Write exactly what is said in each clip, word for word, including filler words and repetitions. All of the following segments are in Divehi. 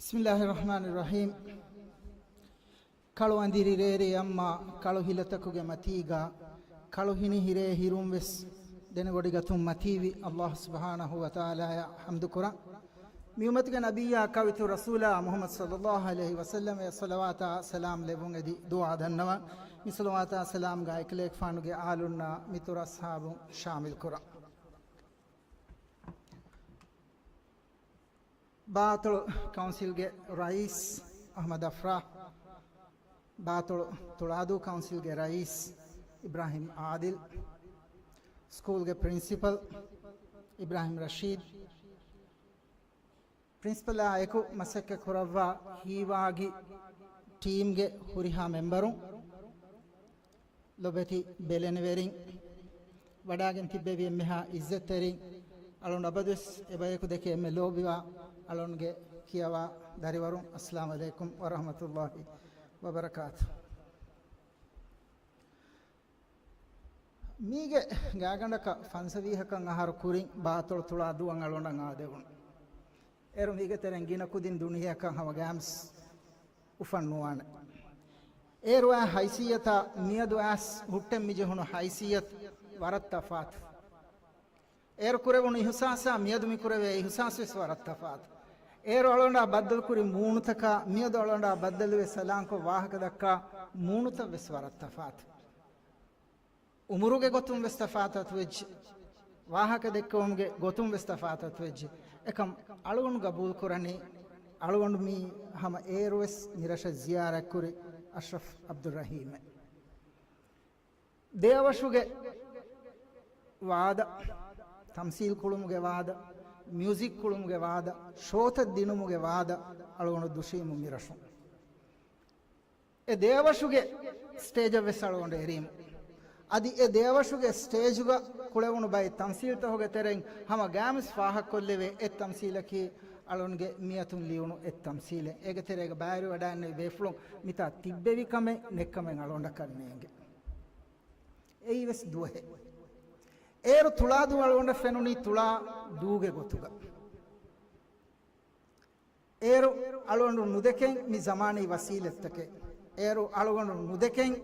بسم الله الرحمن الرحيم. ކަޅު އަނދިރި ރޭރޭ އައްމާ، ކަޅު ހިލަތަކުގެ މަތީގަ، ކަޅު ހިނި ހިރޭ ހިރުން ވެސް ދެނެވޮޑިގަތުން މަތީވި އައްލާހު ސުބްޙާނަހޫ ވަތަޢާލާއަށް ޙަމްދު ކުރަން. މި އުއްމަތުގެ ނަބިއްޔާ ކައުއިތުރު ރަސޫލާ މުޙައްމަދު ޞައްލައްލާހު ޢަލައިހި ވަސައްލަމަށް ޞަލަވާތާ ސަލާމް ލެއްވުން އެދި ދުޢާ ދަންނަވަން. މި ޞަލަވާތާ ސަލާމްގަ އެކަލޭގެފާނުގެ އާލުންނާ މިތުރު އަޞްޙާބުން ޝާމިލް ކުރަން. ބާތޮޅު ކައުންސިލްގެ ރައީސް އަޙްމަދު އަފްރާހް، ބާތޮޅު ތުޅާދޫ ކައުންސިލްގެ ރައީސް އިބްރާހިމް އާދިލް، ސްކޫލްގެ ޕްރިންސިޕަލް އިބްރާހިމް ރަޝީދް، ޕްރިންސިޕަލާ އެކު މަސައްކަތް ކުރައްވާ ހީވާގި ޓީމްގެ ހުރިހާ މެމްބަރުން، ލޮބެތި ބެލެނިވެރިން، ވަޑާގެން ތިއްބެވި އެންމެހާ އިއްޒަތްތެރިން، އަޅުން އަބަދުވެސް އެބަޔަކު ދެކެ އެންމެ ލޯބިވާ އަޅުންގެ ކިޔަވާ ދަރިވަރުން، އައްސަލާމު ޢަލައިކުމް ވަރަޙްމަތުﷲި ވަބަރަކާތު. މީގެ ގާގަނޑަކަށް ފަންސަވީހަކަށް އަހަރު ކުރިން ބާތޮޅު ތުޅާދޫއަށް އަޅުގަނޑަށް އާދެވުނު. އޭރު މީގެ ތެރެއިން ގިނަ ކުދިން ދުނިޔެއަކަށް ހަމަ ގޭމްސް އުފަން ނުވާނެ. އޭރު އާ ހައިސިއްޔަތާ މިއަދު އައިސް ހުއްޓެން މިޖެހުނު ހައިސިއްޔަތު ވަރަށް ތަފާތު. އޭރު ކުރެވުނު އިހުސާސާ މިއަދު މި ކުރެވޭ އިހުސާސް ވެސް ވަރަށް ތަފާތު. އޭރު އަޅުގަނޑާ ބައްދަލުކުރި މޫނުތަކާ މިއަދު އަޅުގަނޑާ ބައްދަލުވެ ސަލާންކޮށް ވާހަކަ ދައްކާ މޫނުތައް ވެސް ވަރަށް ތަފާތު. އުމުރުގެ ގޮތުން ވެސް ތަފާތު ވެއްޖެ. ވާހަކަ ދެއްކެވުމުގެ ގޮތުން ވެސް ތަފާތު ވެއްޖެ. އެކަމް އަޅުގަނޑު ގަބޫލު ކުރަނީ، އަޅުގަނޑު މީ ހަމަ އޭރު ވެސް މި ރަށަށް ޒިޔާރަތްކުރި އަޝްރަފް ޢަބްދުއްރަޙީމެއް. ދެއަވަށުގެ ވާދަ، ތަމްސީލް ކުޅުމުގެ ވާދަ، މިއުޒިކް ކުޅުމުގެ ވާދަ، ޝޯތައް ދިނުމުގެ ވާދަ އަޅުގަނޑު ދުށީމު މި ރަށުން. އެ ދެއަވަށުގެ ސްޓޭޖަށް ވެސް އަޅުގަނޑު އެރީމު. އަދި އެ ދެއަވަށުގެ ސްޓޭޖުގަ ކުޅެވުނު ބައެއް ތަމްސީލްތަކުގެ ތެރެއިން ހަމަ ގޭމްސް ފާހަގަކޮށްލެވޭ އެއް ތަމްސީލަކީ އަޅުންގެ މިއަތުން ލިޔުނު އެއް ތަމްސީލެއް. އޭގެ ތެރޭގަ ބައިވެރިވެވަޑައިގެންނެވި ބޭފުޅުން މިތާ ތިއްބެވި ކަމެއް ނެއްކަމެއް އަޅުގަނޑަކަށް ނޭނގެ. އެއީ ވެސް ދުވަހެއް. އޭރު ތުޅާދޫ އަޅުގަނޑަށް ފެނުނީ ތުޅާދޫގެ ގޮތުގަ. އޭރު އަޅުގަނޑު ނުދެކެން މި ޒަމާނީ ވަސީލަތްތަކެއް. އޭރު އަޅުގަނޑު ނުދެކެން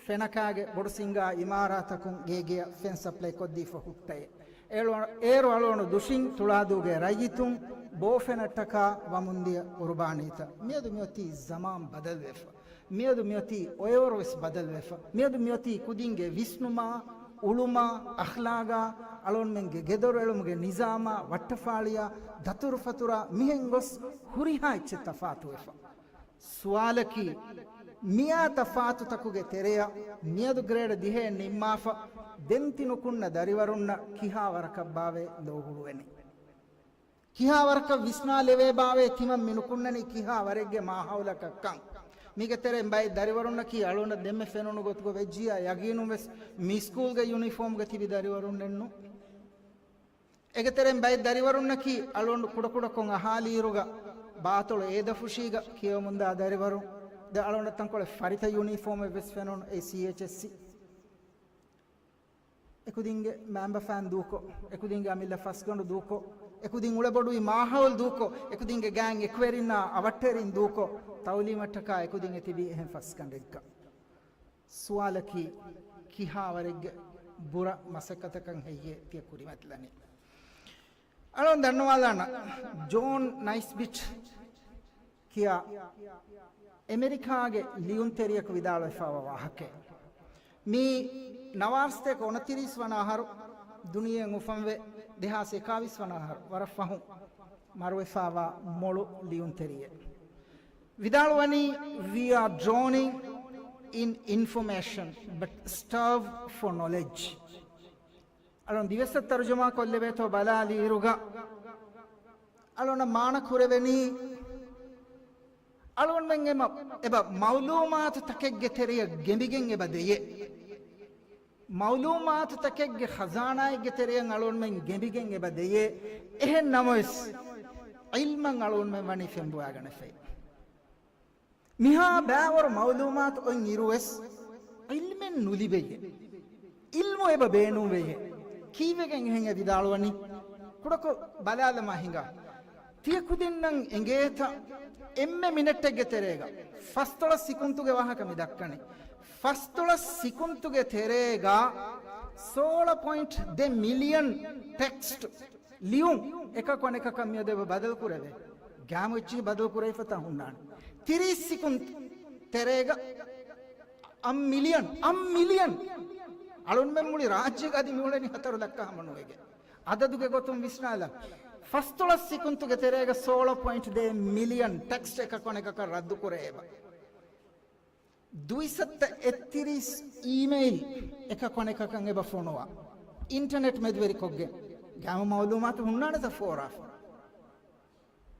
ފެނަކާގެ ބޮޑު ސިންގާ އިމާރާތަކުން ގޭގެއަށް ފެން ސަޕްލައި ކޮށްދީފަ ހުއްޓައެއް. އޭރު، އޭރު އަޅުގަނޑު ދުށިން ތުޅާދޫގެ ރައްޔިތުން ބޯފެނަށްޓަކާ ވަމުންދިޔަ ޤުރުބާނީތައް. މިއަދު މިއޮތީ ޒަމާން ބަދަލުވެފަ. މިއަދު މިއޮތީ އޮއެވަރު ވެސް ބަދަލުވެފަ. މިއަދު މިއޮތީ ކުދިންގެ ވިސްނުމާ، އުޅުމާ، އަޚްލާގާ، އަޅުންމެންގެ ގެދޮރު އެޅުމުގެ ނިޒާމާ، ވައްޓަފާޅިޔާ، ދަތުރުފަތުރާ މިހެން ގޮސް ހުރިހާ އެއްޗެއް ތަފާތުވެފަ. ސުވާލަކީ، މިއާ ތަފާތުތަކުގެ ތެރެއަށް މިއަދު ގްރޭޑް ދިހައެއް ނިންމާފަ ދެން ތި ނުކުންނަ ދަރިވަރުންނަށް ކިހާ ވަރަކަށްބާވޭ ލޯ ހުޅުވެނީ؟ ކިހާ ވަރަކަށް ވިސްނާލެވޭބާވޭ ތިމަން މި ނުކުންނަނީ ކިހާ ވަރެއްގެ މާހައުލަކަށްކަން؟ މީގެ ތެރެއިން ބައެއް ދަރިވަރުންނަކީ އަޅުގަނޑަށް ދެންމެ ފެނުނު ގޮތުގަ ވެއްޖިއްޔާ ޔަގީނުން ވެސް މި ސްކޫލްގެ ޔުނީފޯމްގަ ތިބި ދަރިވަރުންނެއްނު. އޭގެ ތެރެއިން ބައެއް ދަރިވަރުންނަކީ އަޅުގަނޑު ކުޑަކުޑަކޮށް އަހާލިއިރުގަ ބާތޮޅު އޭދަފުށީގަ ކިޔަވަމުންދާ ދަރިވަރުން. ދެން އަޅުގަނޑަށް ތަންކޮޅެއް ފަރިތަ ޔުނީފޯމެއް ވެސް ފެނުނު އެ ސީއެޗްއެސްސީ. އެކުދިންގެ މާނބަފައިން ދޫކޮށް، އެކުދިންގެ އަމިއްލަ ފަސްގަނޑު ދޫކޮށް، އެކުދިން އުޅެބޮޑުވި މާހައުލް ދޫކޮށް، އެކުދިންގެ ގާތް އެކުވެރިންނާ އަވަށްޓެރިން ދޫކޮށް، ތައުލީމަށްޓަކާ އެކުދިން އެތިބީ އެހެން ފަސްގަނޑެއްގަ. ސުވާލަކީ، ކިހާވަރެއްގެ ބުރަ މަސައްކަތަކަށް ހެއްޔޭ ތިޔަ ކުރިމަތިލަނީ؟ އަޅުން ދަންނަވާލާނަ، ޖޯން ނައިސްބިޓް ކިޔާ އެމެރިކާގެ ލިޔުންތެރިޔަކު ވިދާޅުވެފާވާ ވާހަކައެއް. މީ ނަވާރަ ސަތޭކަ އޮނަތިރީސް ވަނަ އަހަރު ދުނިޔެއަށް އުފަންވެ ދެހާސް އެކާވީސް ވަނަ އަހަރު ވަރަށް ފަހުން މަރުވެފާވާ މޮޅު ލިޔުންތެރިއެއް. ވިދާޅުވަނީ، "We are drowning in information but starve for knowledge." އަޅުން ދިވެއްސަށް ތަރުޖަމާ ކޮށްލެވޭތޯ ބަލާލިއިރުގަ، އަޅުން މާނަ ކުރެވެނީ، އަޅުންމެން އެބަ، އެބަ މައުލޫމާތު ތަކެއްގެ ތެރެޔަށް ގެނބިގެން އެބަ ދެޔޭ. މައުލޫމާތު ތަކެއްގެ ޚަޒާނާއެއްގެ ތެރެޔަށް އަޅުންމެން ގެނބިގެން އެބަ ދެޔޭ. އެހެން ނަމަވެސް، ޢިލްމަށް އަޅުންމެން ވަނީ ފެންބޮވާގަނެފައި. މިހާ ބައިވަރު މައުލޫމާތު އޮތް އިރުވެސް، ޢިލްމެއް ނުލިބެޔޭ. ޢިލްމު އެބަ ބޭނުންވެޔޭ. ކީއްވެގެން އެހެން އެ ވިދާޅުވަނީ؟ ކުޑަކޮށް ބަލާލަމާ ހިނގާ. ތިޔަކުދިންނަށް އެނގޭތަ، އެންމެ މިނެޓެއްގެ ތެރޭގަ، ފަސްދޮޅަސް ސިކުންތުގެ ވާހަކަ މި ދައްކަނީ. ފަސްދޮޅަސް ސިކުންތުގެ ތެރޭގަ ސޯޅަ ޕޮއިންޓް ދެ މިލިއަން ޓެކްސްޓް ލިޔުން އެކަކު އަނެކަކަށް މިއަދު އެބަ ބަދަލު ކުރެވޭ. ގާމު އެއްޗިހި ބަދަލު ކުރެވިފަތާ ހުންނާނެ. ތިރީސް ސިކުންތު ތެރޭގަ އަށް މިލިއަން، އަށް މިލިއަން. އަޅުންމެން މުޅި ރާއްޖޭގަ އަދި މިއުޅެނީ ހަތަރު ލައްކަ ހަމަ ނުވެގެން. އަދަދުގެ ގޮތުން ވިސްނާލަން. ފަސްދޮޅަސް ސިކުންތުގެ ތެރޭގަ ސޯޅަ ޕޮއިންޓް ދެ މިލިއަން ޓެކްސްޓް އެކަކު އަނެކަކަށް ރައްދު ކުރޭ އެބަ. ދުއިސައްތަ އެއްތިރީސް އީމެއިލް އެކަކު އަނެކަކަށް އެބަ ފޮނުވާ. އިންޓަނެޓް މެދުވެރިކޮށްގެން ގާމު މައުލޫމާތު ހުންނާނެތަ ފޯރާފަ.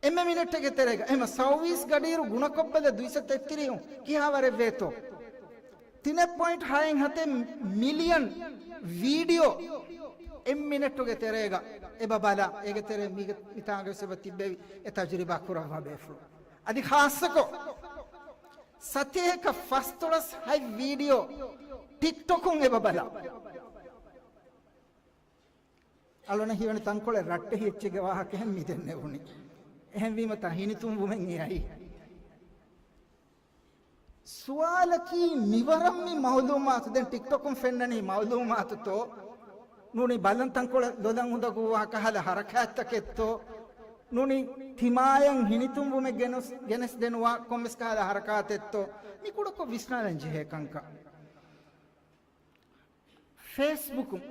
އެންމެ މިނެޓެއްގެ ތެރޭގަ އެމަ ސައުވީސް ގަޑިއިރު ގުނަކޮށްބަލަ ދުއިސައްތަ އެއްތިރީހުން ކިހާވަރެއްވޭތޯ؟ ތިނެއް ޕޮއިންޓް ހައެއް ހަތެއް މިލިއަން ވީޑިއޯ އެއް މިނެޓުގެ ތެރޭގަ އެބަ ބަލާ. އޭގެ ތެރޭ މީގެ މިތާނގަވެސް އެބަ ތިއްބެވި އެ ތަޖުރިބާ ކުރައްވާ ބޭފުޅުން. އަދި ޚާއްޞަކޮށް ސަތޭކަ ފަސްދޮޅަސް ހަތް ވީޑިއޯ ޓިކްޓޮކުން އެބަ ބަލާ. އަޅުނަށް ހީވަނީ ތަންކޮޅެއް ރައްޓެހި އެއްޗެއްގެ ވާހަކައެއް މިދެންނެވުނީ. އެހެންވީމަ ތާ ހިނިތުންވުމެއް އެއައީ. ސުވާލަކީ މިވަރަށް މި މައުލޫމާތު ދެން ޓިކްޓޮކުން ފެންނަނީ މައުލޫމާތުތޯ؟ ނޫނީ ބަލަން ތަންކޮޅެއް ލޮލަށް އުނދަގޫވާ ކަހަލަ ހަރަކާތްތަކެއްތޯ؟ ނޫނީ ތިމާޔަށް ހިނިތުންވުމެއް ގެނެސް، ގެނެސްދެނުވާ ކޮންމެސް ކަހަލަ ހަރަކާތެއްތޯ؟ މި ކުޑަކޮށް ވިސްނާލަން ޖެހޭ ކަންކަން. ފޭސްބުކުން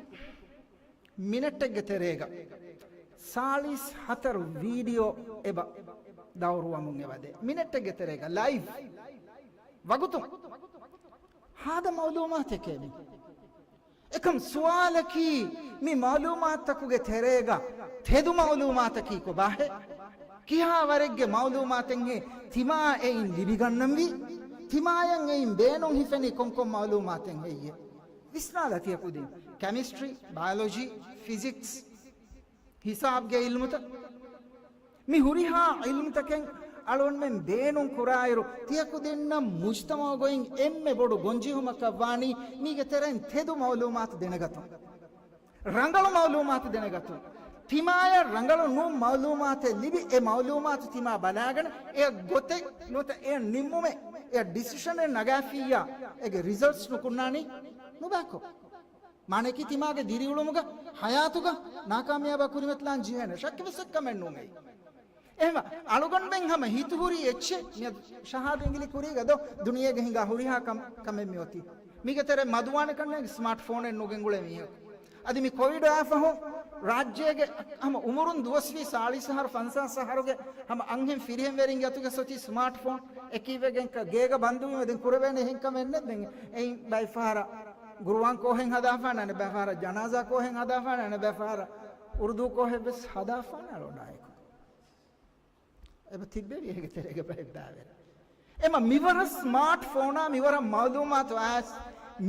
މިނެޓެއްގެ ތެރޭގަ ސާޅީސް ހަތަރު ވީޑިއޯ އެބަ ދައުރުވަމުން އެބަދޭ. މިނެޓެއްގެ ތެރޭގަ ލައިވް ވަގުތުން ހާދަ މައުލޫމާތެކޭ މި. އެކަމް ސުވާލަކީ، މި މައުލޫމާތުތަކުގެ ތެރޭގަ ތެދު މައުލޫމާތަކީ ކޮބާހޭ؟ ކިހާ ވަރެއްގެ މައުލޫމާތެއްހޭ ތިމާ އެއިން ލިބިގަންނަންވީ؟ ތިމާޔަށް އެއިން ބޭނުން ހިފެނީ ކޮންކޮން މައުލޫމާތެއް ހެއްޔޭ؟ ވިސްނާލަ ތިޔަ ކުދިން. ކެމިސްޓްރީ، ބަޔޮލޮޖީ، ފިޒިކްސް، ހިސާބްގެ އިލްމުތައް، މި ހުރިހާ އިލްމުތަކެއް އަޅުންމެން ބޭނުން ކުރާއިރު، ތިޔަ ކުދިންނަށް މުޖްތަމަޢުގައި އެންމެ ބޮޑު ގޮންޖެހުމަކަށް ވާނީ މީގެ ތެރެއިން ތެދު މައުލޫމާތު ދެނެގަތުން. ރަނގަޅު މައުލޫމާތު ދެނެގަތުން. ތިމާޔަށް ރަނގަޅު ނޫން މައުލޫމާތެއް ލިބި، އެ މައުލޫމާތު ތިމާ ބަލާގަނެ، އެ ގޮތެއް ނުވަތަ އެ ނިންމުމެއް، އެ ޑިސިޝަނެއް ނަގާފިއްޔާ، އޭގެ ރިޒަލްޓްސް ނުކުންނާނީ ނުބާކޮށް. މާނައަކީ ތިމާގެ ދިރިއުޅުމުގަ، ހަޔާތުގަ ނާކާމިޔާބާ ކުރިމަތިލާން ޖެހޭނެ. ޝައްކެއްވެސް އެއްކަމެއް ނޫން އެއީ. އެހެންވެ، އަޅުގަނޑުމެން ހަމަ ހިތުހުރި އެއްޗެއް މިއަދު ޝަހާދަ އިނގިލި ކުރީގަ ދޯ ދުނިޔޭގެ ހިނގާ ހުރިހާ ކަމް، ކަމެއް މިއޮތީ. މީގެ ތެރޭ މަދުވާނެ ކަންނޭނގެ ސްމާޓް ފޯނެއް ނުގެންގުޅޭ މީހަކު. އަދި މި ކޮވިޑް އާފަހު ރާއްޖޭގެ ހަމަ އުމުރުން ދުވަސްވީ ސާޅީސް އަހަރު ފަންސާސް އަހަރުގެ ހަމަ އަންހެން ފިރިހެންވެރިންގެ އަތުގެ ސޮތީ ސްމާޓް ފޯން އެކީވެގެން ކަ-، ގޭގަ ބަންދުވީމަ ދެން ކުރެވޭނެ އެހެން ކަމެއް ނެތް. ދެން އެއިން ބައެއް ފަހަރަށް ގުރުއާން ކޯހެއް ހަދާފާނެ، އަނެއް ބައެއް ފަހަރަށް ޖަނާޒާ ކޯހެއް ހަދާފާނެ، އަނެއް ބައެއް ފަހަރަށް އުރުދޫ ކޯހެއް ވެސް ހަދާފާނެ އަޅުނާއެކު. އެބަ ތިއްބެވި އޭގެ ތެރޭގަ ބައެއް ބައިވެރި. އެމަ މިވަރަށް ސްމާޓް ފޯނާ މިވަރަށް މައުލޫމާތު އައިސް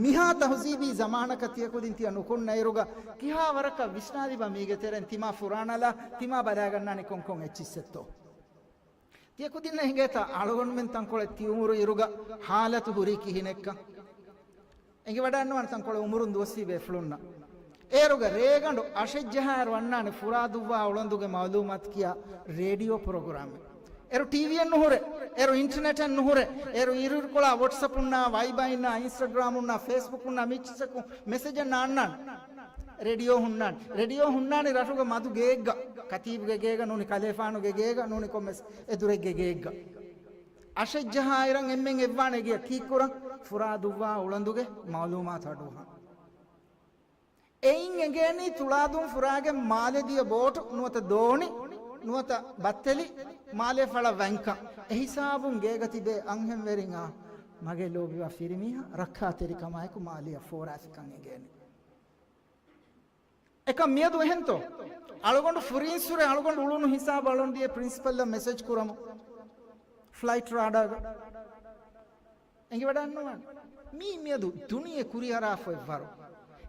މިހާ ތަހުޒީބީ ޒަމާނަކަށް ތިޔަ ކުދިން ތިޔަ ނުކުންނައިރުގަ ކިހާ ވަރަކަށް ވިސްނާލިބަ މީގެ ތެރެއިން ތިމާ ފުރާނަލާ ތިމާ ބަލާގަންނާނެ ކޮންކޮން އެއްޗިއްސެއްތޯ؟ ތިޔަ ކުދިންނަށް އެނގޭތަ އަޅުގަނޑުމެން ތަންކޮޅެއް ތި އުމުރު އިރުގަ ހާލަތު ހުރީ ކިހިނެއްކަން؟ އެނގިވަޑައިންނަވާނެ ތަންކޮޅެއް އުމުރުން ދުވަސްވީ ބޭފުޅުންނަށް. އޭރުގަ ރޭގަނޑު އަށެއްޖަހާއިރު އަންނާނެ ފުރާ ދުއްވާ އުޅަނދުގެ މައުލޫމާތު ކިޔާ ރޭޑިއޯ ޕްރޮގްރާމެއް. އޭރު ޓީވީއެއް ނުހުރޭ، އޭރު އިންޓަނެޓެއް ނުހުރޭ، އޭރު އިރުއިރުކޮޅާ ވޮޓްސަޕުންނާ، ވައިބާއިންނާ، އިންސްޓަގްރާމުންނާ، ފޭސްބުކުންނާ މި އެއްޗިއްސަކުން މެސެޖެއް ނާންނާނެ. ރޭޑިއޯ ހުންނާނެ. ރޭޑިއޯ ހުންނާނީ ރަށުގަ މަދު ގެއެއްގަ، ކަތީބުގެ ގޭގަ ނޫނީ ކަލޭފާނުގެ ގޭގަ ނޫނީ ކޮންމެސް އެދުރެއްގެ ގެއެއްގަ. އަށެއްޖަހާއިރަށް އެންމެން އެއްވާނެ ގެޔަށް ކީއްކުރަން؟ ފުރާ ދުއްވާ އުޅަނދުގެ މައުލޫމާތު އަޑުއަހަން. އެއިން އެނގޭނީ ތުޅާދޫން ފުރާގެން މާލެ ދިޔަ ބޯޓު ނުވަތަ ދޯނި ނުވަތަ ބައްތެލި މާލެ ފަޅަށް ވަންކަން. އެހިސާބުން ގޭގަ ތިބޭ އަންހެންވެރިން އާ މަގޭ ލޯބިވާ ފިރިމީހާ ރައްކާތެރިކަމާއެކު މާލެއަށް ފޯރާފިކަން އެނގޭނެ. އެކަން މިއަދު އެހެންތޯ؟ އަޅުގަނޑު ފުރީންސުރެ އަޅުގަނޑު އުޅުނު ހިސާބު އަޅުން ދިޔަ ޕްރިންސިޕަލްއަށް މެސެޖް ކުރަމު ފްލައިޓް ރާޑާގަ. އެނގިވަޑައިންނަވާނެ. މީ މިއަދު ދުނިޔެ ކުރިއަރާފައި ވަރު.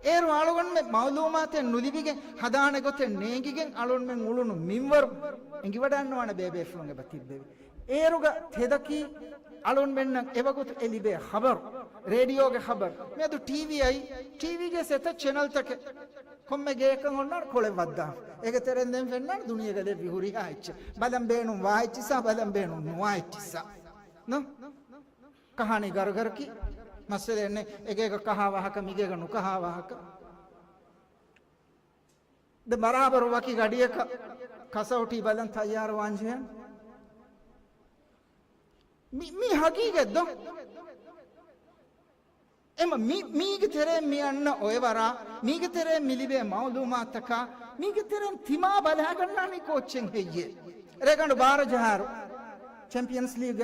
އޭރު އަޅުގަނޑުމެ މައުލޫމާތެއް ނުލިބިގެން ހަދާނެ ގޮތެއް ނޭނގިގެން އަޅުންމެން އުޅުނު މިންވަރު އެނގިވަޑައިންނަވާނެ ބޭބޭފުޅުން އެބަ ތިއްބެވި. އޭރުގަ ތެދަކީ އަޅުންމެންނަށް އެވަގުތު އެ ލިބޭ ޚަބަރު، ރޭޑިއޯގެ ޚަބަރު. މިއަދު ޓީވީ އައީ، ޓީވީގެ އެތައް ޗެނަލްތަކެއް. ކޮންމެ ގެޔަކަށް އޮންނާނެ ކޮޅެއް ވައްދާފަ. އޭގެ ތެރެއިން ދެން ފެންނާނެ ދުނިޔޭގަ ލެއްވި ހުރިހާ އެއްޗެއް. ބަލަން ބޭނުން ވާ އެއްޗިއްސާ، ބަލަން ބޭނުން ނުވާ އެއްޗިއްސާ. ނު؟ ކަހާނީ ގަރުގަރަކީ. މައްސަލައެއް ނެތް. އެގޭގަ ކަހާ ވާހަކަ، މިގޭގަ ނުކަހާ ވާހަކަ. ދެ ބަރާބަރު ވަކި ގަޑިއަކަށް ކަސައުޓީ ބަލަން ތައްޔާރު ވާންޖެހޭނެ. މި، މީ ހަގީގަތް ދޯ؟ އެމަ މި، މީގެ ތެރޭ މި އަންނަ އޮއެވަރާ، މީގެ ތެރޭ މި ލިބޭ މައުލޫމާތަކާ، މީގެ ތެރޭން ތިމާ ބަލާގަންނާނީ ކޯއްޗެއް ހެއްޔޭ؟ ރޭގަނޑު ބާރަ ޖަހާއިރު ޗެމްޕިއަންސް ލީގް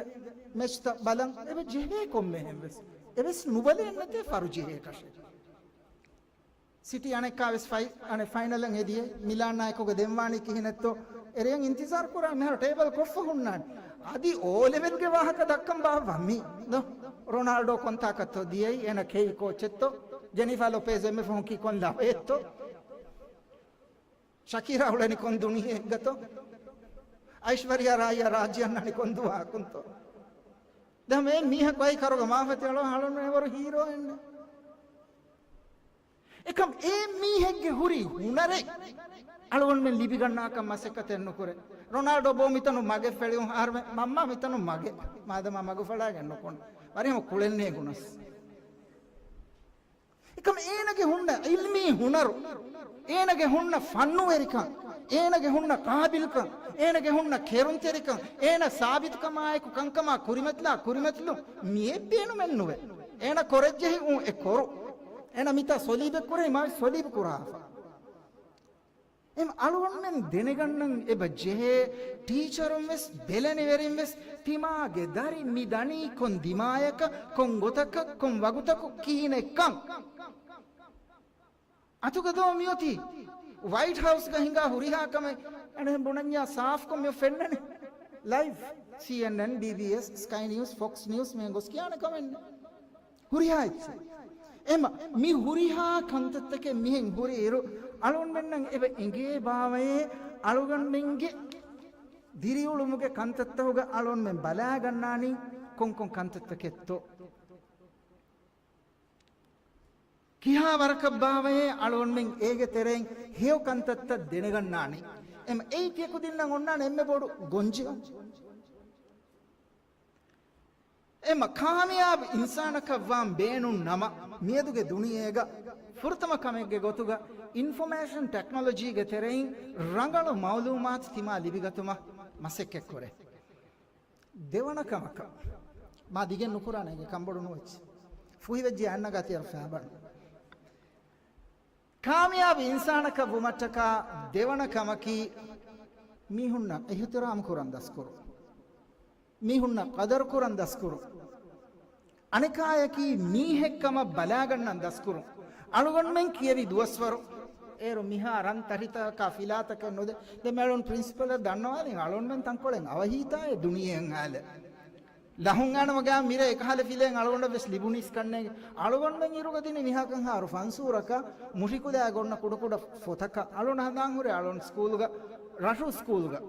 މެޗްތައް ބަލަން އެބަ ޖެހޭ ކޮންމެހެން ވެސް. އެވެސް ނުބަލޭން ނެތޭ ފަރު ޖެހޭކަށެއް. ސިޓީ އަނެއްކާވެސް ފައި-، އަނެއް ފައިނަލަށް އެދިޔައީ. މިލާންއާއެކުގަ ދެން ވާނީ ކިހިނެއްތޯ؟ އެރޭން އިންތިޒާރު ކުރާ މިހާރު ޓޭބަލް ކޮށްފަ ހުންނާނެ. އަދި އޯ ލެވެލްގެ ވާހަކަ ދައްކަން ބާއްވާ މީ. ދޯ؟ ރޮނާލްޑޯ ކޮންތާކަށްތޯ ދިޔައީ؟ އޭނަ ކެއި ކޯޗެއްތޯ؟ ޖެނިފާ ލޮޕޭޒް އެންމެ ފަހުން ކީ ކޮން ލަވައެއްތޯ؟ ޝަކީރާ އުޅެނީ ކޮން ދުނިޔެއެއްގަތޯ؟ އައިޝްވަރިޔާ ރާއީއާ ރާއްޖެ އަންނާނީ ކޮން ދުވަހަކުންތޯ؟ ދެން މި މީހަކު އައި ކަރުގަ މާފަތި އަޅު އަޅުން އެވަރު ހީރޯއެއްނެއް. އެކަމް އެ މީހެއްގެ ހުރި ހުނަރެއް އަޅުގަނޑުމެން ލިބިގަންނާކަށް މަސައްކަތެއް ނުކުރޭ. ރޮނާލްޑޯ ބޯ މިތަނު މަގެއް ފެޅިއުން އަހަރުމެ މަންމާ މިތަނު މަގެއް. މާދަމާ މަގު ފަޅާގެން ނުކުން. ވަރިހަމަ ކުޅެން ނޭގުނަސް. އެކަމް އޭނަގެ ހުންނަ އިލްމީ ހުނަރު، އޭނަގެ ހުންނަ ފަންނުވެރިކަން، އޭނަގެ ހުންނަ ޤާބިލްކަން، އޭނަގެ ހުންނަ ކެރުންތެރިކަން، އޭނަ ސާބިތުކަމާއެކު ކަންކަމާ ކުރިމަތިލާ ކުރިމަތިލުން މިއެއް ބޭނުމެއްނުވޭ. އޭނަ ކޮރެއްޖެހި އޫ އެ ކޮރު. އޭނަ މިތާ ސޮލީބެއް ކުރެހި މާ ސޮލީބު ކުރާފަ. އެމް އަޅުގަނޑުމެން ދެނެގަންނަން އެބަ ޖެހޭ ޓީޗަރުން ވެސް ބެލެނިވެރިން ވެސް ތިމާގެ ދަރި މި ދަނީ ކޮން ދިމާޔަކަށް ކޮން ގޮތަކަށް ކޮން ވަގުތަކު ކިހިނެއްކަން. އަތުގަ ދޯ މިއޮތީ؟ ވައިޓް ހައުސްގަ ހިނގާ ހުރިހާ ކަމެއް އަނެއް ބުނަންޏާ ސާފްކޮށް މިއޮ ފެންނަނީ. ލައިވް ސީއެންއެން، ބީބީއެސް، ސްކައި ނިއުސް، ފޮކްސް ނިއުސް މިހެން ގޮސް ކިޔާނެ ކަމެއްނެއް. ހުރިހާ އެއްޗެއް. އެމަ، މި ހުރިހާ ކަންތައްތަކެއް މިހެން ހުރި އިރު، އަޅުގަނޑުމެންނަށް އެބަ އެނގޭ ބާވައޭ، އަޅުގަނޑުމެންގެ ދިރިއުޅުމުގެ ކަންތައްތަކުގަ އަޅުގަނޑުމެން ބަލާގަންނާނީ ކޮންކޮން ކަންތައްތަކެއްތޯ؟ ކިހާ ވަރަކަށް ބާވައޭ، އަޅުގަނޑުމެން އޭގެ ތެރެއިން ހެޔޮ ކަންތައްތައް ދެނެގަންނާނީ. އެމަ، އެއީ ކިޔަކުދިންނަށް އޮންނާނެ އެންމެ ބޮޑު ގޮންޖެހުން. އެމަ ކާމިޔާބު އިންސާނަކަށްވާން ބޭނުން ނަމަ، މިއަދުގެ ދުނިޔޭގަ ފުރަތަމަ ކަމެއްގެ ގޮތުގަ އިންފޮމޭޝަން ޓެކްނޮލޮޖީގެ ތެރެއިން ރަނގަޅު މައުލޫމާތު ތިމާ ލިބިގަތުމަށް މަސައްކަތްކުރޭ. ދެވަނަ ކަމަކަށް، މާ ދިގެއް ނުކުރާނެ، އޭގެ ކަންބޮޑު ނުވެއްޖެ. ފުހިވެއްޖެ އަންނަ ގާތިއަރު ފައިބަން. ކާމިޔާބު އިންސާނަކަށް ވުމަށްޓަކާ ދެވަނަ ކަމަކީ، މީހުންނަށް އިޙްތިރާމް ކުރަން ދަސްކުރުން. މީހުންނަށް ޤަދަރު ކުރަން ދަސްކުރުން. އަނެކާޔަކީ މީހެއްކަމަށް ބަލާގަންނަން ދަސްކުރުން. އަޅުގަނޑުމެން ކިޔެވި ދުވަސްވަރު އޭރު މިހާ ރަން ތަށިތަކާ ފިލާތަކެއް ނުދޭ. ދެ މެޅުން ޕްރިންސިޕަލަށް ދަންނަވާލިން އަޅުގަނޑުމެން ތަންކޮޅެއް އަވަހީތާއޭ ދުނިޔެއަށް އާލެ. ލަހުން އާނަމަ ގާ މިރޭ އެކަހަލަ ފިލެއް އަޅުގަނޑަށް ވެސް ލިބުނީސް ކަންނޭނގެ. އަޅުގަނޑުމެން އިރުގަ ދިނީ މިހާކަން ހާރު ފަންސޫރަކަށް މުށިކުލައިގަ އޮންނަ ކުޑަކުޑަ ފޮތަކަށް. އަޅުން ހަނދާން ހުރޭ އަޅުން ސްކޫލުގަ، ރަށު ސްކޫލުގަ.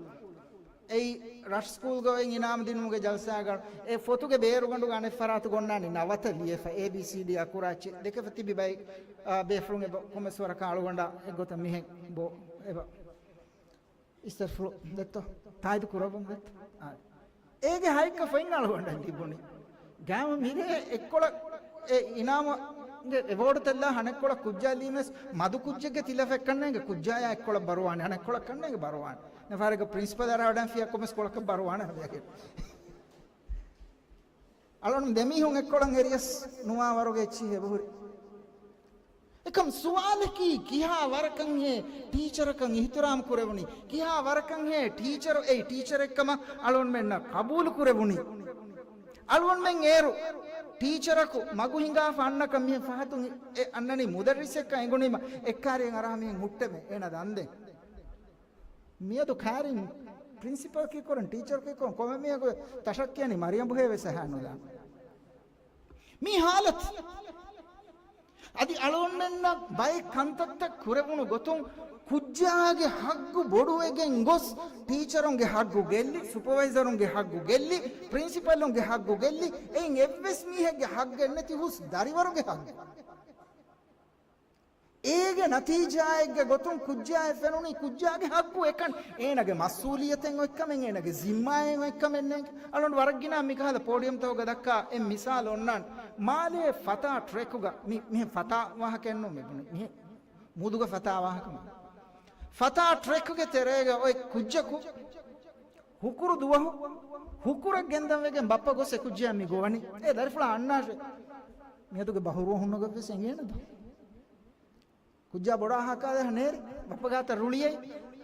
އެއީ ރަށް ސްކޫލްގަ އޮތް އިނާމް ދިނުމުގެ ޖަލްސާގަ އެ ފޮތުގެ ބޭރުގަނޑުގަ އަނެއް ފަރާތު ގޮންނާނީ ނަވަތަ ލިޔެފަ، އޭ ބީ ސީ ޑީ އަކުރާއްޗެއް ދެކެފަ ތިބި ބައި، އާ، ބޭފުޅުން އެބަ ކޮމެސް ވަރަކަށް އަޅުގަނޑާ އެއްގޮތަށް މިހެން ބޯ އެބަ. އިސްތަށްފުޅު ދެއްތޯ؟ ތާއިދު ކުރައްވަން ދެއްތޯ؟ އާ. އޭގެ ހައެއްކަ ފައިން އަޅުގަނޑަށް ލިބުނީ. ގާމަ މިރޭ އެއްކޮޅަށް އެ އިނާމުގެ އެވޯޑުތައް ލާ ހަނެއްކޮޅަށް ކުއްޖާ ލީމެސް މަދު ކުއްޖެއްގެ ތިލަފަ އެއްކަންނޭނގެ ކުއްޖާޔާ އެއްކޮޅަށް ބަރުވާނެ، ހަނެއްކޮޅަށް ކަންނޭނގެ ބަރުވާނެ. ނެފާރެގަ ޕްރިންސިޕަލް އަރާވަޑަން ފިޔަ ކޮމެސް ކޮޅަކަށް ބަރުވާނެ ހަދޭގެ. އަޅުން ދެމީހުން އެއްކޮޅަށް އެރިޔަސް ނުވާ ވަރުގެ އެއްޗިހި އެބަހުރި. އެކަމް ސުވާލަކީ، ކިހާ ވަރަކަށްހޭ ޓީޗަރަކަށް އިހުތިރާމް ކުރެވުނީ؟ ކިހާ ވަރަކަށްހޭ ޓީޗަރު އެއީ ޓީޗަރެއްކަމަށް އަޅުންމެންނަށް ޤަބޫލު ކުރެވުނީ؟ އަޅުންމެން އޭރު ޓީޗަރަކު މަގު ހިނގާފަ އަންނަކަން މިހެން ފަހަތުން އެ އަންނަނީ މުދައްރިސެއްކަން އެނގުނީމަ އެއްކާރިއެއް އަރާ މިހެން ހުއްޓެމެ އޭނަ ދަންދެން. މިއަދު ކާރިން ޕްރިންސިޕަލް ކީކުރަން، ޓީޗަރ ކީކުރަން، ކޮންމެ މީހަކު ތަށަށް ކިޔަނީ މަރިޔަނބުހޭ ވެސް އަހާ ނުލާން. މީ ހާލަތު. އަދި އަޅުގަނޑުމެންނަށް ބައެއް ކަންތައްތައް ކުރެވުނު ގޮތުން ކުއްޖާގެ ހައްގު ބޮޑުވެގެން ގޮސް، ޓީޗަރުންގެ ހައްގު ގެއްލި، ސުޕަވައިޒަރުންގެ ހައްގު ގެއްލި، ޕްރިންސިޕަލުންގެ ހައްގު ގެއްލި، އެއިން އެއްވެސް މީހެއްގެ ހައްގެއް ނެތި ހުސް ދަރިވަރުގެ ހައްގު. އޭގެ ނަތީޖާއެއްގެ ގޮތުން ކުއްޖާއަށް ފެނުނީ ކުއްޖާގެ ޙައްޤު އެކަން. އޭނަގެ މަސްއޫލިއްޔަތެއް އޮތްކަމެއް، އޭނަގެ ޒިންމާއެއް އޮތްކަމެއް ނޭނގެ. އަޅުގަނޑު ވަރަށް ގިނަ މިކަހަލަ ޕޯޑިއަމްތަކުގަ ދައްކާ އެއް މިސާލު އޮންނާނެ. މާލޭ ފަތާ ޓްރެކުގަ، މި، މިހެން ފަތާ ވާހަކައެއް ނޫން މި ބުނި. މިހެން މޫދުގަ ފަތާ ވާހަކަ މި. ފަތާ ޓްރެކުގެ ތެރޭގަ އޮތް ކުއްޖަކު ހުކުރު ދުވަހު ހުކުރަށް ގެންދަން ވެގެން ބައްޕަ ގޮސް އެ ކުއްޖާ މި ގޮވަނީ. އޭ ދަރިފުޅާ އަންނާށޭ. މިއަދުގެ ބަހުރުވަ ހުންނަ ގޮތްވެސް އެނގޭނެ ދޯ. ކުއްޖާ ބޮޑާ ހަކާލަ ނޭރި ބައްޕަ ގާތަށް ރުޅިއައި،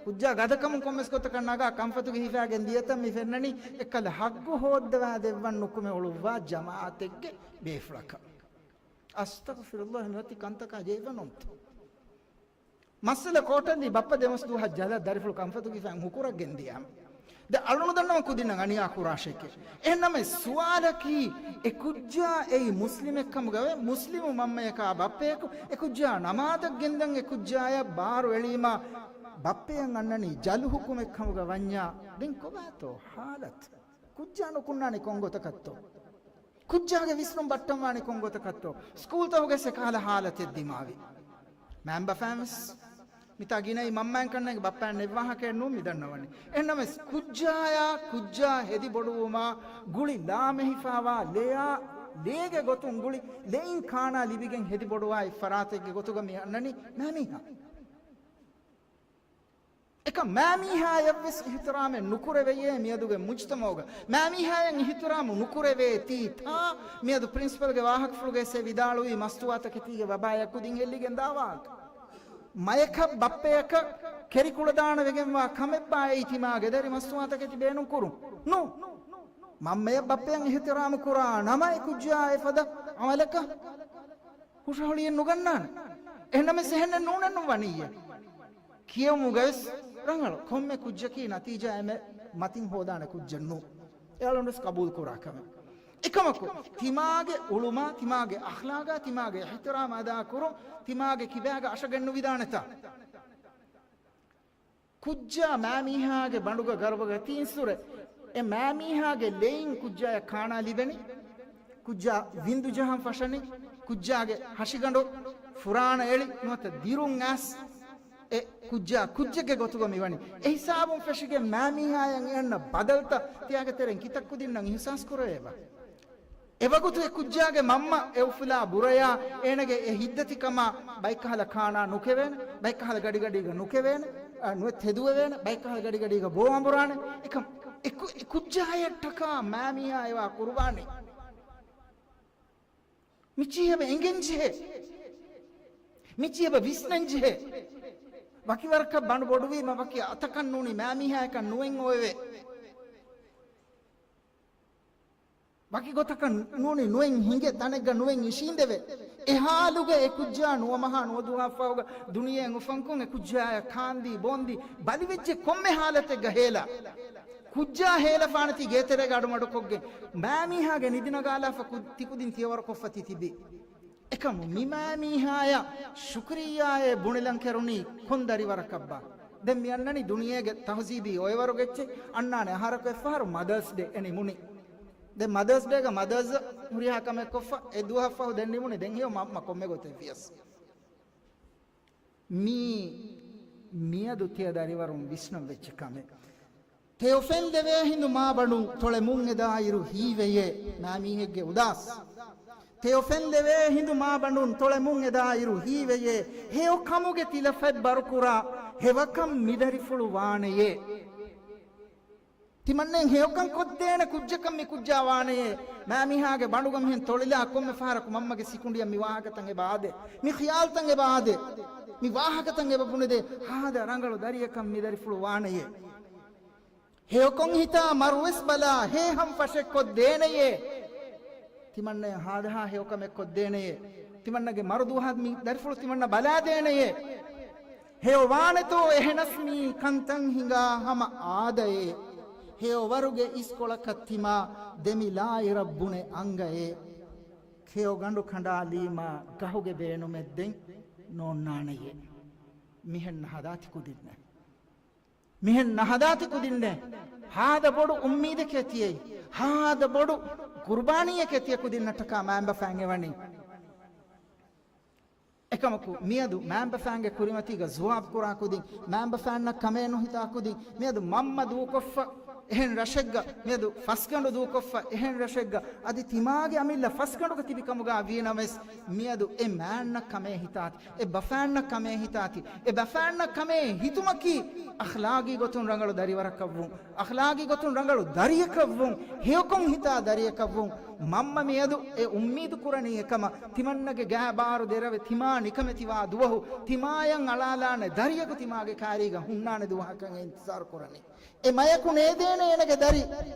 ކުއްޖާ ގަދަކަމުން ކޮންމެސް ގޮތަކަށް ނަގާ ކަންފަތުގެ ހިފާގެން ދިޔަތަން މި ފެންނަނީ އެއްކަލަ ހައްގު ހޯއްދަވާ ދެއްވަން ނުކުމެ އުޅުއްވާ ޖަމާއަތެއްގެ ބޭފުޅަކަށް. އަސްތަޣްފިރުﷲ، މިއޮތީ ކަންތަކާ ޖެހިފަ ނޫންތޯ؟ މައްސަލަ ކޯޓަށް ދީ ބައްޕަ ދެމަސް ދުވަހަށް ޖަލަށް ދަރިފުޅު ކަންފަތުގެ ހިފާ ހުކުރަށް ގެންދިޔާމަ. ދެ އަޅުނުދަންނަވަން ކުދިންނަށް އަނިޔާ ކުރާށެކޭ. އެހެންނަމަ ސުވާލަކީ، އެ ކުއްޖާ އެއީ މުސްލިމެއް ކަމުގަވެ، މުސްލިމު މަންމަޔަކާ ބައްޕަޔަކު އެ ކުއްޖާ ނަމާދަށް ގެންދަން އެ ކުއްޖާޔަށް ބާރު އެޅީމާ، ބައްޕަޔަށް އަންނަނީ ޖަލު ހުކުމެއް ކަމުގަ ވަންޏާ، ދެން ކޮބާތޯ ހާލަތު؟ ކުއްޖާ ނުކުންނާނީ ކޮން ގޮތަކަށްތޯ؟ ކުއްޖާގެ ވިސްނުން ބައްޓަންވާނީ ކޮން ގޮތަކަށްތޯ؟ ސްކޫލްތަކުގަ އެކަހަލަ ހާލަތެއް ދިމާވި. މައިންބަފައިންވެސް މިތާ ގިނައީ މަންމައިން ކަންނޭނގެ ބައްޕައިން ނެއްވާހަކައެއް ނޫން މި ދަންނަވަނީ. އެހެންނަމަވެސް ކުއްޖާޔާ ކުއްޖާ ހެދި ބޮޑުވުމާ ގުޅި ލާމެހިފާވާ ލެޔާ، ލޭގެ ގޮތުން ގުޅި ލެއިން ކާނާ ލިބިގެން ހެދި ބޮޑުވާ އެއް ފަރާތެއްގެ ގޮތުގަ މި އަންނަނީ މައިމީހާ. އެކަމް މައިމީހާޔަށްވެސް އިޙްތިރާމެއް ނުކުރެވެޔޭ މިއަދުގެ މުޖްތަމަޢުގަ. މައިމީހާޔަށް އިޙްތިރާމު ނުކުރެވޭތީ ތާ މިއަދު ޕްރިންސިޕަލްގެ ވާހަކަފުޅުގައި ވިދާޅުވީ މަސްތުވާތަކެތީގެ ވަބާޔަށް ކުދިން ހެއްލިގެން ދާ ވާހަކަ. މަޔަކަށް ބައްޕަޔަކަށް ކެރިކުޅަދާނަވެގެންވާ ކަމެއްބާ އެއީ ތިމާ ގެދަރި މަސްތުވާތަކެތި ބޭނުން ކުރުން؟ ނޫ. މަންމަޔަށް ބައްޕަޔަށް އިޙްތިރާމު ކުރާ ނަމަ އެ ކުއްޖާ އެފަދަ އަމަލަކަށް ހުށަހޮޅިއެއް ނުގަންނާނެ. އެހެންނަމަވެސް އެހެންނެއް ނޫނެއްނު ވަނިއްޔެ. ކިޔެވުމުގަވެސް ރަނގަޅު. ކޮންމެ ކުއްޖަކީ ނަތީޖާ އެންމެ މަތިން ހޯދާނެ ކުއްޖެއް ނޫ. އެ އަޅުންވެސް ޤަބޫލު ކުރާ ކަމެއް. އެކަމަކު، ތިމާގެ އުޅުމާ، ތިމާގެ އަޚްލާގާ، ތިމާގެ އިޙްތިރާމް އަދާކުރުން، ތިމާގެ ކިބާގަ އަށަގެންނުވިދާނެތާ؟ ކުއްޖާ މައިމީހާގެ ބަނޑުގަ ގަރުބަގަތީ އިންސުރެ، އެ މައިމީހާގެ ލެއިން ކުއްޖާޔަށް ކާނާ ލިބެނީ، ކުއްޖާ ވިންދު ޖަހަން ފަށަނީ، ކުއްޖާގެ ހަށިގަނޑު ފުރާނަ އެޅި ނުވަތަ ދިރުން އައިސް، އެ ކުއްޖާ ކުއްޖެއްގެ ގޮތުގަ މިވަނީ. އެ ހިސާބުން ފެށިގެން މައިމީހާޔަށް އެ އަންނަ ބަދަލުތައް ތިޔާގެ ތެރެއިން ކިތައް ކުދިންނަށް އިހުސާސް ކުރެވޭބާ؟ އެވަގުތު އެ ކުއްޖާގެ މަންމަ އެ އުފުލާ ބުރަޔާ އޭނަގެ އެ ހިތްދަތިކަމާ ބައެއްކަހަލަ ކާނާ ނުކެވޭނެ، ބައެއްކަހަލަ ގަޑިގަޑީގަ ނުކެވޭނެ، އަ، ނުވެ ތެދުވެވޭނެ، ބައެއްކަހަލަ ގަޑިގަޑީގަ ބޯ އަނބުރާނެ. އެކަމް އެ ކު-، އެ ކުއްޖާޔަށްޓަކާ މައިމީހާ އެވާ ޤުރުބާނީ. މިޗީ އެބަ އެނގެން ޖެހޭ. މިޗީ އެބަ ވިސްނަން ޖެހޭ. ވަކިވަރަކަށް ބަނޑު ބޮޑުވީމަ ވަކި އަތަކަށް ނޫނީ މައިމީހާޔަކަށް ނުވެން އޮވެވޭ. ވަކި ގޮތަކަށް ނޫނީ ނުވެން ހިނގޭ، ތަނެއްގަ ނުވެން އިށީނދެވޭ. އެ ހާލުގަ އެ ކުއްޖާ ނުވަމަހާ ނުވަދުވަހަށްފަހުގަ ދުނިޔެއިން އުފަންކޮށް އެ ކުއްޖާޔަށް ކާންދީ ބޯންދީ ބަލިވެއްޖެ ކޮންމެ ހާލަތެއްގަ ހޭލާ. ކުއްޖާ ހޭލަފާނެތީ ގޭތެރޭގަ އަޑުމަޑުކޮށްގެން މައިމީހާގެ ނިދި ނަގާލާފަ ކު-، ތިކުދިން ތިޔަވަރުކޮށްފަ ތި ތިބީ. އެކަމު މި މައިމީހާޔަށް ޝުކުރިއްޔާއޭ ބުނެލަން ކެރުނީ ކޮން ދަރިވަރަކަށްބާ؟ ދެން މި އަންނަނީ ދުނިޔޭގެ ތަހުޒީބީ އޮއެވަރުގެ އެއްޗެއް އަންނާނެ. އަހަރަކު އެއްފަހަރު މަދަރސް ޑޭ އެ ނިމުނީ. ދެން މަދަރސް ޑޭގަ މަދަރސް ހުރިހާ ކަމެއް ކޮށްފަ އެ ދުވަހަށްފަހު ދެން ނިމުނީ. ދެން ހެޔޮ މަ-، މަ ކޮންމެ ގޮތެއް ވިޔަސް. މީ މިއަދު ތިޔަ ދަރިވަރުން ވިސްނަން ވެއްޖެ ކަމެއް. ތެޔޮފެން ލެވޭ ހިނދު މާބަނޑުން ތޮޅެ މުން އެދާއިރު ހީވެޔޭ، މައިމީހެއްގެ އުދާސް. ތެޔޮފެން ލެވޭ ހިނދު މާބަނޑުން ތޮޅެ މުން އެދާއިރު ހީވެޔޭ، ހެޔޮ ކަމުގެ ތިލަފަތް ބަރުކުރާ ހެވަކަން މިދަރިފުޅު ވާނެޔޭ. ތިމަންނައަށް ހެޔޮކަން ކޮށްދޭނެ ކުއްޖަކަށް މި ކުއްޖާ ވާނެޔޭ. މައިމީހާގެ ބަނޑުގަ މިހެން ތޮޅިލާ ކޮންމެ ފަހަރަކު މަންމަގެ ސިކުނޑިއަށް މި ވާހަކަތައް އެބަ އާދޭ. މި ޚިޔާލުތައް އެބަ އާދޭ. މި ވާހަކަތައް އެބަ ބުނެދޭ. ހާދަ ރަނގަޅު ދަރިއެއްކަން މި ދަރިފުޅު ވާނެޔޭ. ހެޔޮކޮން ހިތާ މަރުވެސް ބަލާ ހޭހަން ފަށެއް ކޮށްދޭނެޔޭ. ތިމަންނައަށް ހާދަހާ ހެޔޮކަމެއް ކޮށްދޭނެޔޭ. ތިމަންނަގެ މަރު ދުވަހަށް މި ދަރިފުޅު ތިމަންނަ ބަލާދޭނެޔޭ. ހެޔޮ ވާނެތޯ އެހެނަސް މީ ކަންތައް ހިނގާ ހަމަ އާދައޭ. ހެޔޮ ވަރުގެ އިސްކޮޅަކަށް ތިމާ ދެމިލާއިރަށް ބުނެ އަނގައޭ. ހެޔޮ ގަނޑު ކަނޑާލީމާ ގަހުގެ ބޭނުމެއް ދެން ނޯންނާނެޔޭ. މިހެން ހަދާތި ކުދިންނޭ. މިހެން ނަހަދާތި ކުދިންނޭ. ހާދަ ބޮޑު އުއްމީދެކޭ ތިޔައީ. ހާދަ ބޮޑު ޤުރުބާނީއެކޭ ތިޔަ ކުދިންނަށްޓަކާ މައިންބަފައިން އެވަނީ. އެކަމަކު، މިއަދު މާނބަފާންގެ ކުރިމަތީގަ ޒުވާބު ކުރާ ކުދިން، މާނބަފާންނަށް ކަމޭ ނުހިތާ ކުދިން، މިއަދު މަންމަ ދޫކޮށްފަ އެހެން ރަށެއްގަ، މިއަދު ފަސްގަނޑު ދޫކޮށްފަ އެހެން ރަށެއްގަ، އަދި ތިމާގެ އަމިއްލަ ފަސްގަނޑުގަ ތިބި ކަމުގަ ވީނަމަވެސް، މިއަދު އެ މާންނަށް ކަމޭ ހިތާތި، އެ ބަފާންނަށް ކަމޭ ހިތާތި، އެ ބަފާންނަށް ކަމޭ ހިތުމަކީ އަޚްލާގީ ގޮތުން ރަނގަޅު ދަރިވަރަކަށްވުން، އަޚްލާގީ ގޮތުން ރަނގަޅު ދަރިއެކަށްވުން، ހެޔޮކޮށް ހިތާ ދަރިއެކަށްވުން. މަންމަ މިއަދު އެ އުއްމީދު ކުރަނީ އެކަމަށް، ތިމަންނަގެ ގާ ބާރު ދެރަވެ ތިމާ ނިކަމެތިވާ ދުވަހު، ތިމާޔަށް އަޅާލާނެ ދަރިޔަކު ތިމާގެ ކާރީގަ ހުންނާނެ ދުވަހަކަށް އިންތިޒާރު ކުރަނީ. އެ މަޔަކު ނޭދޭނެ އޭނަގެ ދަރި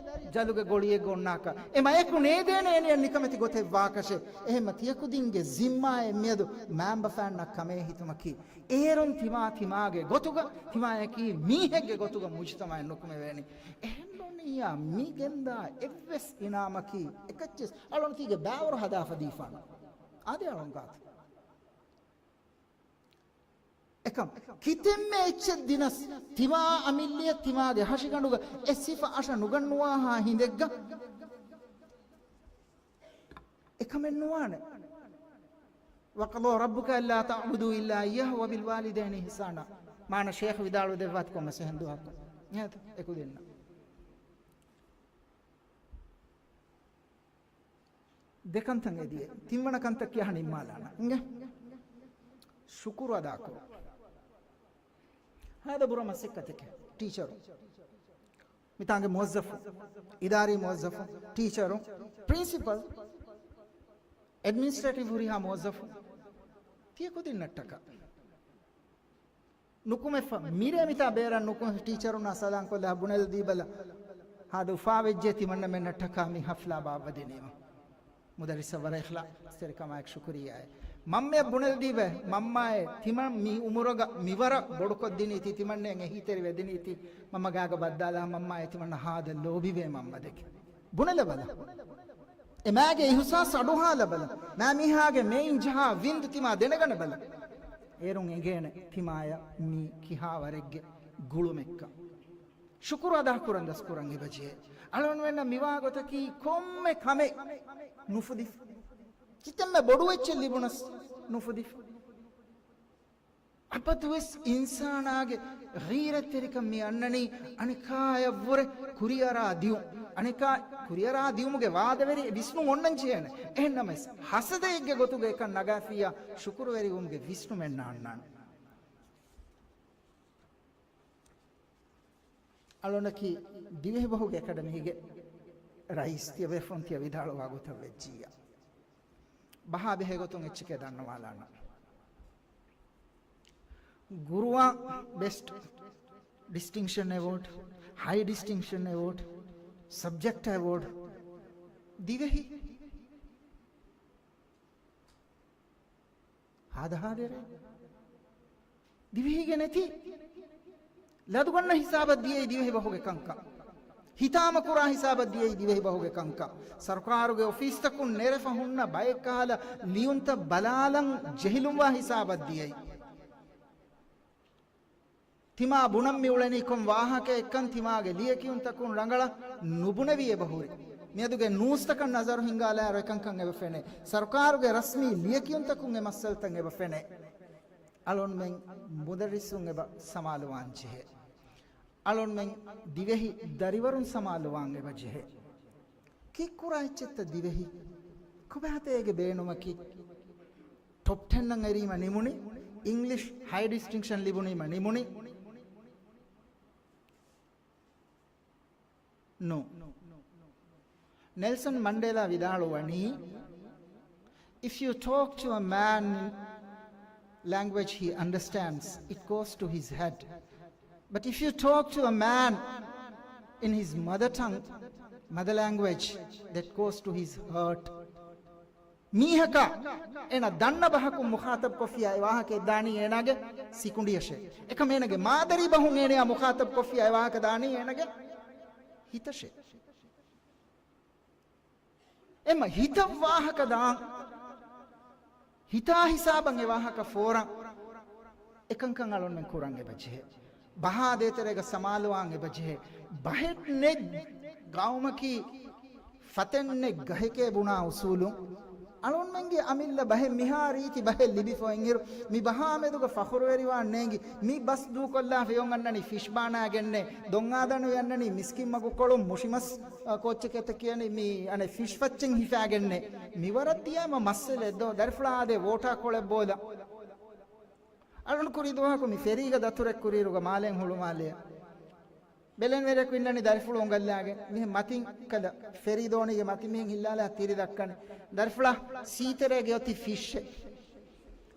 ޖަލުގެ ގޮޅިއެއްގަ އޮންނާކަށް. އެ މަޔަކު ނޭދޭނެ އޭނަޔަށް ނިކަމެތި ގޮތެއް ވާކަށެއް. އެހެންމަ ތިޔަކުދިންގެ ޒިންމާއެއް މިއަދު މާންބަފާންނަށް ކަމޭ ހިތުމަކީ. އޭރުން ތިމާ ތިމާގެ ގޮތުގަ، ތިމާޔަކީ މީހެއްގެ ގޮތުގަ މުޖުތަމައެއް ނުކުމެވޭނެ. އެހެންނޫނިއްޔާ މި ގެންދާ އެއްވެސް އިނާމަކީ އެކައްޗެސް އަޅުން ތީގެ ބާވަރު ހަދާފަ ދީފާނު. އާދެ އަޅުން ގާތު. އެކަމް ކިތެއްމެ އެއްޗެއް ދިނަސް، ތިމާ އަމިއްލިއަށް ތިމާގެ ހަށިގަނޑުގަ އެ ސިފަ އަށަ ނުގަންނުވާހާ ހިނދެއްގަ، އެކަމެއް ނުވާނެ. وَقَضَىٰ رَبُّكَ أَلَّا تَعْبُدُوا إِلَّا إِيَّاهُ وَبِالْوَالِدَيْنِ إِحْسَانًا. މާނަ ޝޭޚް ވިދާޅުވެ ދެއްވާތި ކޮންމެސް އެހެން ދުވަހަކު. އެކުދިންނަށް ދެ ކަންތައް އެދިޔަ. ތިންވަނަ ކަންތައް ކިޔާ ނިންމާލާނަ. އިނގޭ. ޝުކުރު އަދާކުރު. ހާދަ ބުރަ މަސައްކަތެކެ. ޓީޗަރު. މިތާނގެ މުވައްޒަފު. އިދާރީ މުވައްޒަފު. ޓީޗަރު. ޕްރިންސިޕަލް. އެޑްމިނިސްޓްރޭޓިވް ހުރިހާ މުވައްޒަފު. ތިޔަ ކުދިންނަށްޓަކާ. ނުކުމެފަ މިރޭ މިތާ ބޭރަށް ނުކުމެ ޓީޗަރުންނާ ސަލާން ކޮށްލާ ބުނެލަދީބަލަ. ހާދަ އުފާވެއްޖެ ތިމަންނަމެންނަށްޓަކާ މި ހަފްލާ ބާއްވަދިނީމަ. މުދައްރިސަށް ވަރަށް އިޚްލާޞްތެރިކަމާއެކު ޝުކުރިއްޔާއެއް. މަންމަޔަށް ބުނެލަދީބަ. މަންމާއޭ ތިމަން މި އުމުރަގަ މިވަރަށް ބޮޑުކޮށްދިނީތީ ތިމަންނައަށް އެހީތެރިވެދިނީތީ. މަންމަ ގާގަ ބައްދާލާ މަންމާއޭ ތިމަންނަ ހާދަ ލޯބިވޭ މަންމަ ދެކެ. ބުނެލަބަލަ. އެ މާގެ އިހުސާސް އަޑުހާލަބަލަ. މާ މީހާގެ މެއިން ޖަހާ ވިންދު ތިމާ ދެނެގަނެބަލަ. އޭރުން އެނގޭނެ ތިމާޔަށް މީ ކިހާވަރެއްގެ ގުޅުމެއްކަން. ޝުކުރު އަދާކުރަން ދަސްކުރަން އެބަޖެހޭ. އަޅުންވެންނަށް މިވާ ގޮތަކީ ކޮންމެ ކަމެއް ނުފުދިފަ. ކިތަންމެ ބޮޑު އެއްޗެއް ލިބުނަސް ނުފުދިފަ. އަބަދުވެސް އިންސާނާގެ ޣީރަތްތެރިކަން މި އަންނަނީ އަނެކާޔަށްވުރެ ކުރިއަރާ ދިޔުން. އަނެކާ ކުރިއަރާ ދިޔުމުގެ ވާދަވެރި ވިސްނުން އޮންނަން ޖެހޭނެ. އެހެންނަމަވެސް ހަސަދައެއްގެ ގޮތުގަ އެކަން ނަގާފިއްޔާ ޝުކުރުވެރިވުމުގެ ވިސްނުމެއް ނާންނާނެ. އަޅުނަކީ ދިވެހިބަހުގެ އެކަޑަމީގެ ރައީސް ތިޔަބޭފުޅުން ތިޔަ ވިދާޅުވާ ގޮތަށް ވެއްޖިއްޔާ. ބަހާ ބެހޭ ގޮތުން އެއްޗެކޭ ދަންނަވާލާނަން. ގުރުއާން ބެސްޓް ޑިސްޓިންކްޝަން އެވޯޑް، ހައި ޑިސްޓިންކްޝަން އެވޯޑް، ސަބްޖެކްޓް އެވޯޑް ދިވެހި. ހާދަ ހާދައެއް ދިވެހީގެ ނެތި. ލަދުގަންނަ ހިސާބަށް ދިޔައީ ދިވެހި ބަހުގެ ކަންކަން. ހިތާމަކުރާ ހިސާބަށް ދިޔައީ ދިވެހި ބަހުގެ ކަންކަން. ސަރުކާރުގެ އޮފީސްތަކުން ނެރެފަ ހުންނަ ބައެއް ކަހަލަ ލިޔުންތައް ބަލާލަން ޖެހިލުންވާ ހިސާބަށް ދިޔައީ. ތިމާ ބުނަން މިއުޅެނީ ކޮން ވާހަކައެއްކަން ތިމާގެ ލިޔެކިޔުންތަކުން ރަނގަޅަށް ނުބުނެވި އެބަހުރި. މިއަދުގެ ނޫސްތަކަށް ނަޒަރު ހިންގާލާއިރު އެކަންކަން އެބަ ފެނޭ. ސަރުކާރުގެ ރަސްމީ ލިޔެކިޔުންތަކުން އެ މައްސަލަތައް އެބަ ފެނޭ. އަޅުންމެން މުދައްރިސުން އެބަ ސަމާލުވާން ޖެހޭ. އަޅުންމެން ދިވެހި ދަރިވަރުން ސަމާލުވާން އެބަ ޖެހޭ. ކީއްކުރާ އެއްޗެއްތަ ދިވެހި؟ ކޮބާތަ އޭގެ ބޭނުމަކީ؟ ޓޮޕް ޓެންއަށް އެރީމަ ނިމުނީ، އިންގްލިޝް ހައި ޑިސްޓިންކްޝަން ލިބުނީމަ ނިމުނީ. ނޯ. ނެލްސަން މަންޑޭލާ ވިދާޅުވަނީ، If you talk to a man in language he understands, it goes to his head. But if you talk to a man in his mother tongue, mother language, that goes to his heart. މީހަކާ އޭނަ ދަންނަ ބަހަކުން މުޚާތަބް ކޮށްފިއްޔާ އެ ވާހަކަ ދާނީ އޭނާގެ ސިކުނޑިއަށޭ. އެކަމް އޭނަގެ މާދަރީ ބަހުން އޭނަޔާ މުޚާތަބް ކޮށްފިއްޔާ އެ ވާހަކަ ދާނީ އޭނަގެ ހިތަށޭ. އެމަ ހިތަށް ވާހަކަ ދާން، ހިތާ ހިސާބަށް އެ ވާހަކަ ފޯރަން، އެކަންކަން އަޅުންމެން ކުރަން އެބަޖެހޭ. ބަހާ ދޭތެރޭގަ ސަމާލުވާން އެބަޖެހޭ. ބަހެއް ނެތް ގައުމަކީ ފަތެއް ނެތް ގަހެކޭ ބުނާ އުސޫލުން އަޅުންމެންގެ އަމިއްލަ ބަހެއް މިހާ ރީތި ބަހެއް ލިބިފަ އިންއިރު، މި ބަހާ މެދުގަ ފަޚުރުވެރިވާން ނޭނގި، މި ބަސް ދޫކޮށްލާފަ އޮތް އަންނަނީ ފިޝް ބާނާގެންނޭ، ދޮންއާދަނުވެ އަންނަނީ މިސްކިތް މަގުކޮޅުން މުށިމަސް، އަ، ކޯއްޗެއް ކެތަ ކިޔަނީ މި އަނެއް ފިޝް ފައްޗެއް ހިފާގެންނޭ. މިވަރަށް ދިޔައިމަ މައްސަލައެއް ދޯ، ދަރިފުޅާ އާދޭ ވޯޓާ ކޮޅެއް ބޯލަ. އަޅުން ކުރީ ދުވަހަކު މި ފެރީގަ ދަތުރެއް ކުރިއިރުގަ މާލޭން ހުޅުމާލެއަށް ބެލެނިވެރިޔަކު އިންނަނީ ދަރިފުޅު އުނގައްލާގެން. މިހެން މަތިން ކަލަ ފެރީ ދޯނީގެ މަތިން މިހެން ހިއްލާލާ ތިރި ދައްކަނީ. ދަރިފުޅާ، ސީތެރޭގަ އޮތީ ފިޝްއެއް.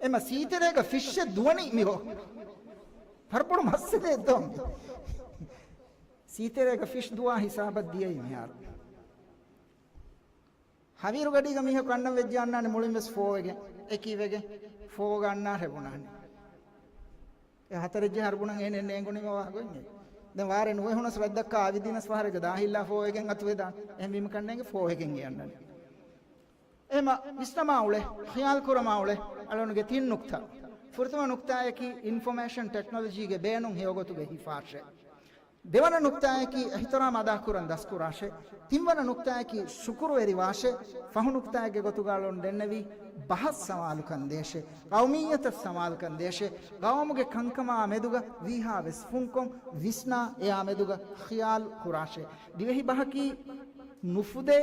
އެމަ ސީތެރޭގަ ފިޝްއެއް ދުވަނީ މި ހޯ. ވަރަށް ބޮޑު މައްސަލައެއް ދޯ މި. ސީތެރޭގަ ފިޝް ދުވާ ހިސާބަށް ދިޔައީ މިހާރު. ހަވީރު ގަޑީގަ މީހަކު އަންނަން ވެއްޖެ އަންނާނެ މުޅިން ވެސް ފޯވެގެން. އެކީ ވެގެން ފޯވަގަ އަންނާށޭ ބުނާނެ. އެ ހަތަރެއް ޖަހާއިރު ބުނަން އޭނެ ނޭނގުނީމަ ވާގޮތް އެއް. ދެން ވާރޭ ނުވެ ހުނަސް ވައްދައްކާ އަވިދިނަސް ފަހަރެއްގަ ދާހިއްލާ ފޯވެގެން އަތުވެދާނެ. އެހެންވީމަ ކަންނޭނގެ ފޯވެގެން އެ އަންނަނީ. އެހެމަ ވިސްނަމާ އުޅެ، ޚިޔާލް ކުރަމާ އުޅެ، އަޅުންގެ ތިން ނުކްތާ. ފުރަތަމަ ނުކްތާއަކީ އިންފޮމޭޝަން ޓެކްނޮލޮޖީގެ ބޭނުން ހެޔޮގޮތުގަ ހިފާށޭ. ދެވަނަ ނުކްތާއަކީ އިޙްތިރާމް އަދާކުރަން ދަސްކުރާށޭ. ތިންވަނަ ނުކްތާއަކީ ޝުކުރުވެރިވާށޭ. ފަހު ނުކްތާއެއްގެ ގޮތުގަ އަޅުން ދެންނެވީ ބަހަށް ސަވާލުކަން ދޭށޭ. ޤައުމިއްޔަތަށް ސަވާލުކަން ދޭށޭ. ޤައުމުގެ ކަންކަމާ މެދުގަ ވީހާވެސް ފުންކޮށް ވިސްނާ އެއާ މެދުގަ ޚިޔާލު ކުރާށޭ. ދިވެހި ބަހަކީ ނުފުދޭ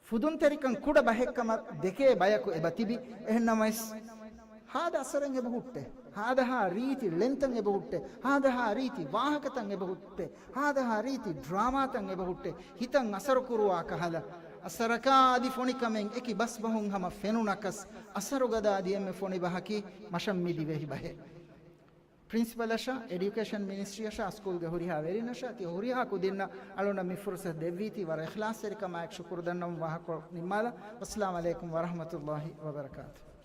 ފުދުންތެރިކަން ކުޑަ ބަހެއްކަމަށް ދެކޭ ބަޔަކު އެބަ ތިބި. އެހެންނަމަވެސް، ހާދަ އަސަރެއް އެބަ ހުއްޓޭ. ހާދަހާ ރީތި ޅެންތައް އެބަ ހުއްޓޭ. ހާދަހާ ރީތި ވާހަކަތައް އެބަ ހުއްޓޭ. ހާދަހާ ރީތި ޑްރާމާތައް އެބަ ހުއްޓޭ. ހިތަށް އަސަރު ކުރުވާ ކަހަލަ، އަސަރަކާ އަދި ފޮނިކަމެއް އެކި ބަސްބަހުން ހަމަ ފެނުނަކަސް، އަސަރުގަދަ އަދި އެންމެ ފޮނި ބަހަކީ މަށަށް މި ދިވެހި ބަހެއް. ޕްރިންސިޕަލަށާ، އެޑިއުކޭޝަން މިނިސްޓްރީއަށާ، ސްކޫލްގެ ހުރިހާ ވެރިންނަށާ، ތި ހުރިހާ ކުދިންނަށް އަޅުންނަށް މި ފުރުސަތު ދެއްވީތީ ވަރަށް އިޚްލާޞްތެރިކަމާއެކު ޝުކުރު ދަންނަވަމުން ވާހަކަ ނިންމާލަން. ވައްސަލާމް ޢަލައިކުމް ވަރަޙްމަތުﷲ ވަބަރަކާތުހު.